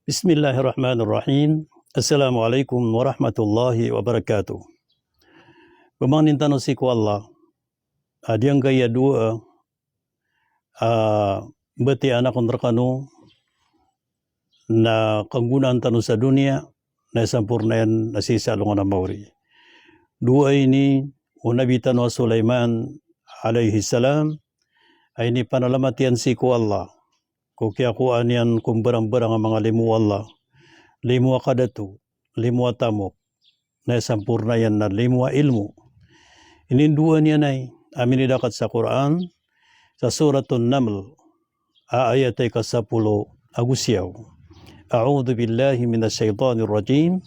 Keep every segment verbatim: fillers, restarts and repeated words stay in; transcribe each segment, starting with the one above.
Bismillahirrahmanirrahim. Assalamu alaikum warahmatullahi wabarakatuh. Pamangnin tano sii ko Allah a giyangkaya dowa a batiya akn rekano na kanggonaan tano sa doniya, na samporna iyan na sii sa alongan a maori. Dowa ini o Nabi tano a Sulaiman alayhis salam a inipanalamat iyan sii ko Allah ko kiyakowa niyan ko mbarangbarang a manga limo o Allah, limo a kadato, limo a tamok, na samporna iyan na limo a ilmo. Inindowa niyan ai a minidakat sa Qur'an, sa Suratun Naml, a ayat a ika sapolo ago siyaw. A'udhu billahi minash shaitanir rajim.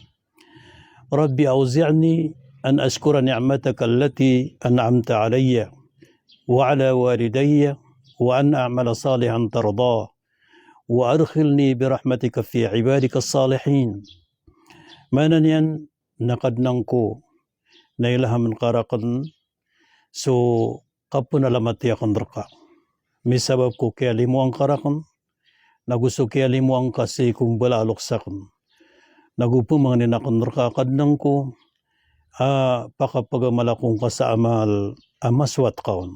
Rabbi awzi'ni an ashkura ni'mataka allati an'amta alayya wa ala walidayya wa an a'mala salihan tardah wa adkhilni birahmatika fi ibadika salihin. Maana niyan na Kadnan ko, na ilaham ka rakn so kapenalamati akn reka. Misabap ko kiyalimoang ka rakn, nago so kiyalimoang ka sii ko mbala a loks akn. Nago pemangnin akn reka Kadnan ko a pakapagamal ako ngka sa amal a masowat ka on.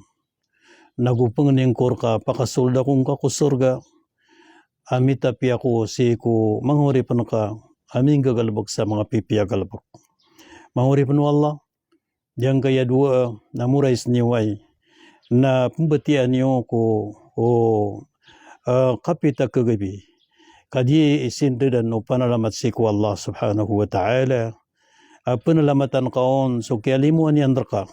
Nago pengnin ko reka a pakasold ako ngka ko sorga a mitapi ako sii ko manga oripen ka a minggagalebek sa manga pipiya galebek. Manga oripen o Allah, giyangkaya dowa na morais niyo ai na pembatiya niyo ko o, eh, kapita kagabi. Ka di isindadan o panalamat sii ko Allah subhanahu wa ta'ala. A penalamatan ka on so kiyalimoan iyan reka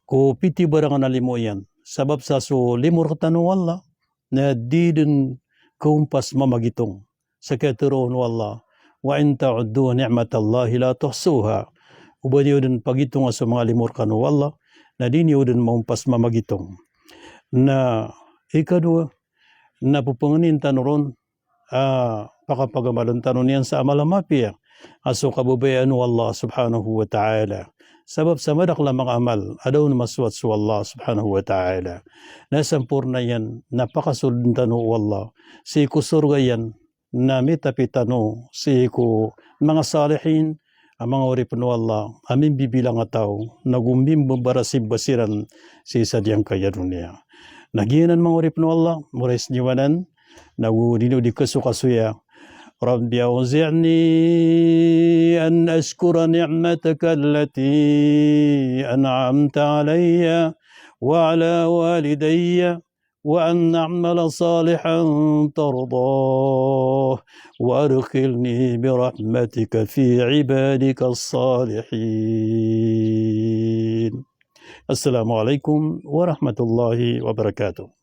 ko pitibarangan a limo iyan. Sabap sa so limo rektano o Allah na di den kaompas mamagitong sa kiyatero on o Allah, "Wa in ta'uddu ni'matallahi la tuhsuha." O ba niyo den pagitonga so manga limo rekano o Allah, na di niyo den maompas mamagitong. Na ikadowa, na pepangnin tano ron a pakapagamalen tano niyan sa amal a mapiya a so kababayaan o Allah subhanahu wa ta'ala. Sabap sa madakel a manga amal a da on masowat so Allah subhanahu wa ta'ala. Na samporna iyan na pakasolden tano o Allah sii ko sorga iyan na mitapi tano sii ko manga salihin a manga oripen o Allah a mimbibilang a taw nago mimbabarasibasiran sii sa giyangkaya doniya. Na giyanan manga oripen o Allah, morais niyo anan, nago di niyo di kasokasoya. Rabbi awzi'ni an ashkura ni'mataka allati an'amta alayya wa ala walidayya wa an a'mala salihan tardah wa adkhilni birahmatika fi ibadika salihin. Assalamu alaikum warahmatullahi wabarakatuh.